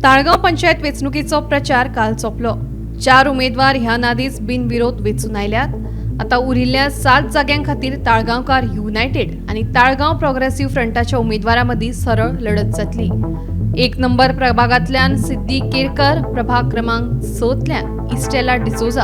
ताळगांव पंचायत वेंचणुकेचो प्रचार काल सोंपलो. 4 उमेदवार ह्या नादीच बिनविरोध वेंचून आयल्यात. आतां उरिल्ल्या 7 जाग्यां खातीर ताळगांवकार युनायटेड आनी ताळगांव प्रोग्रेसिव्ह फ्रंटाच्या उमेदवारां मदीं सरळ लढत जातली. 1 नंबर प्रभागांतल्यान सिद्धी केरकर, प्रभाग क्रमांक 6तल्यान इस्टेला डिसोजा,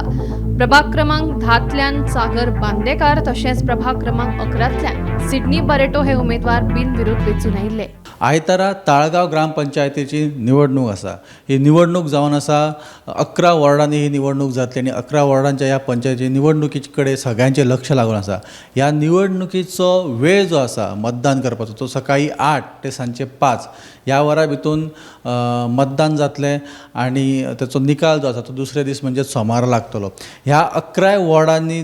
प्रभाग क्रमांक 10तल्यान सागर बांदेकार, तशेंच प्रभाग क्रमांक 11तल्यान सिडनी बरेटो हे उमेदवार बिनविरोध वेंचून आयिल्ले. आयतारा ताळगांव ग्रामपंचायतीची निवडणूक आसा. ही निवडणूक जावन आसा 11 वॉर्डांनी ही निवडणूक जातली आनी 11 वॉर्डांच्या ह्या पंचायती निवडणुकी कडेन सगळ्यांचें लक्ष लागून आसा. ह्या निवडणुकीचो वेळ जो आसा मतदान करपाचो तो सकाळीं 8 ते सांजचे 5 ह्या वरां भितून मतदान जातलें आनी ताचो निकाल जो आसा तो दुसरे दीस म्हणजे सोमारा लागतलो. ह्या 11 वॉर्डांनी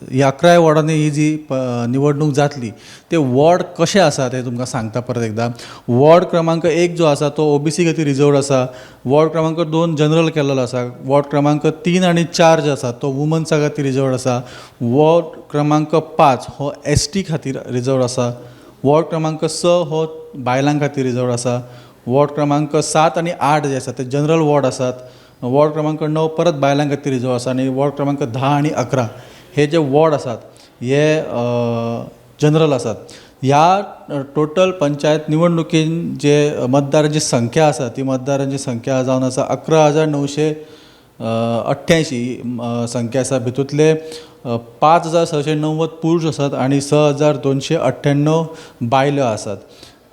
ह्या 11 वॉर्डांनी ही जी निवडणूक जातली ते वॉर्ड कशे आसा ते तुमकां सांगता परत एकदां. वॉर्ड क्रमांक 1 जो आसा तो ओबीसी खातीर रिजर्वड आसा. वॉर्ड क्रमांक 2 जनरल केल्लो आसा. वॉर्ड क्रमांक 3 आनी 4 जे आसा तो वुमन्सा खातीर रिजर्वड आसा. वॉर्ड क्रमांक 5 हो एसटी खातीर रिजर्वड आसा. वॉर्ड क्रमांक 6 हो बायलां खातीर रिजर्वड आसा. वॉर्ड क्रमांक 7 आनी 8 जे आसा ते जनरल वॉर्ड आसात. वॉर्ड क्रमांक 9 परत बायलां खातीर रिजर्व आसा आनी वॉर्ड क्रमांक 10 आनी 11 हे जे वॉर्ड आसात हे जनरल आसात. ह्या टोटल पंचायत निवडणुकीन जे मतदारांची संख्या आसा ती मतदारांची संख्या जावन आसा 11,988 संख्या आसा. भितूतले 5,690 पुरुष आसात आनी 6,298 बायलो आसात.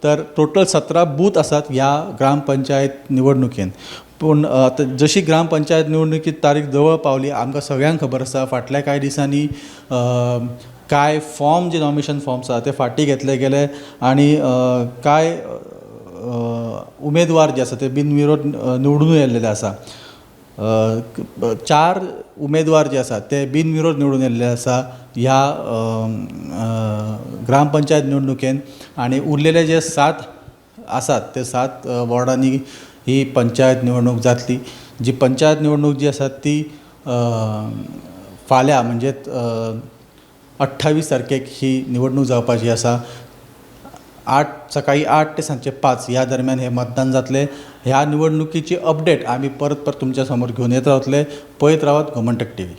तर टोटल 17 बूथ आसात ह्या ग्रामपंचायत निवडणुकेन. पूण आतां जशी ग्रामपंचायत निवडणुकी तारीख जवळ पावली आमकां सगळ्यांक खबर आसा फाटल्या कांय दिसांनी कांय फॉर्म जे नॉमिनेशन फॉर्म्स आसा ते फाटीं घेतले गेले आनी कांय उमेदवार जे आसा ते बिनविरोध निवडून येयल्लेले आसा. 4 उमेदवार जे आसा ते बिनविरोध निवडून येयल्ले आसा ह्या ग्रामपंचायत निवडणुकेन आनी उरलेले जे 7 आसात ते 7 वॉर्डांनी ही पंचायत निवडणूक जातली. जी पंचायत निवडणूक जी आसा ती फाल्यां म्हणजे 28 तारखेक ही निवडणूक जावपाची आसा. सकाळीं 8 ते सांजचे 5 ह्या दरम्यान हें मतदान जातलें. ह्या निवडणुकीची अपडेट आमी परत परत तुमच्या समोर घेवन येत रावतले. पळयत रावात गोमंतक टीव्ही.